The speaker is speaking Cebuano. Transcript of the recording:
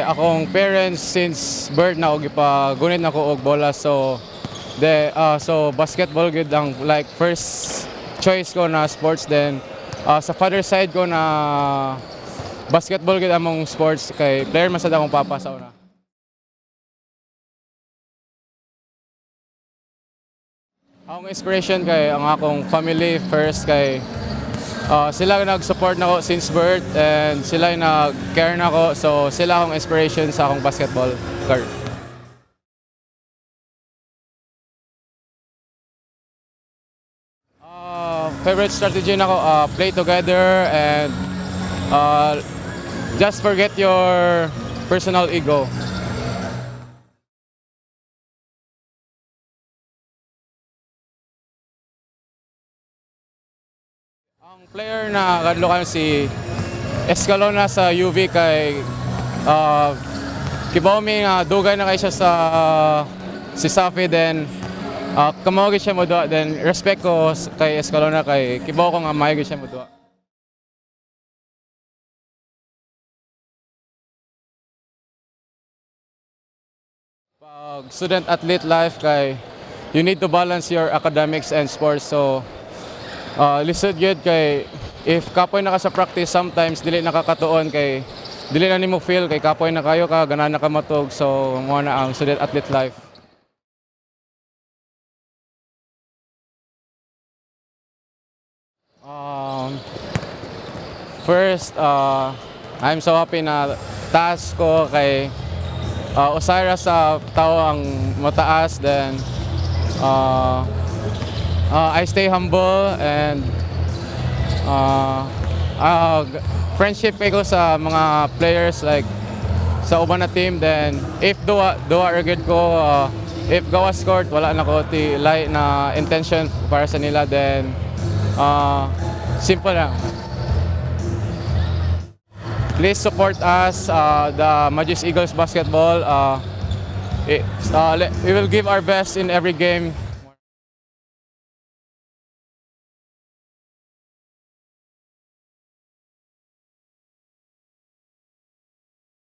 Akong parents since birth na og gipagunit nako og bola, so de so basketball gyud ang like first choice ko na sports. Then sa father side ko na basketball gyud among sports kay player man sad akong papa sa una. Akong inspiration kay ang akong family first kay sila nag-support nako since birth and sila yung nag-care nako, so sila akong inspiration sa akong basketball career. Favorite strategy nako, play together and just forget your personal ego. Ang player na kadlokan si Escalona sa UV kay kibaw mi nga dugay na kay siya sa si Safi, then kamao gyud siya moduwa, then respect ko kay Escalona kay kibaw ko nga maayo gyud siya moduwa. Pag student athlete life kay you need to balance your academics and sports, so lisod gyud kay if kapoy na ka sa practice, sometimes dili nakakatuon kay dili na nimo feel kay kapoy na kayo ka, ganahan na ka matug, so mo na ang student athlete life. First, I'm so happy na taas ko kay usahay ra sa tao ang mataas, then I stay humble and friendship kay ko sa mga players like sa uban na team. Then if duwa duwa ra gyud ko, if gawas court wala na ko ti lahi na intention para sa nila, then simple lang. Please support us, the Magis Eagles basketball. We will give our best in every game.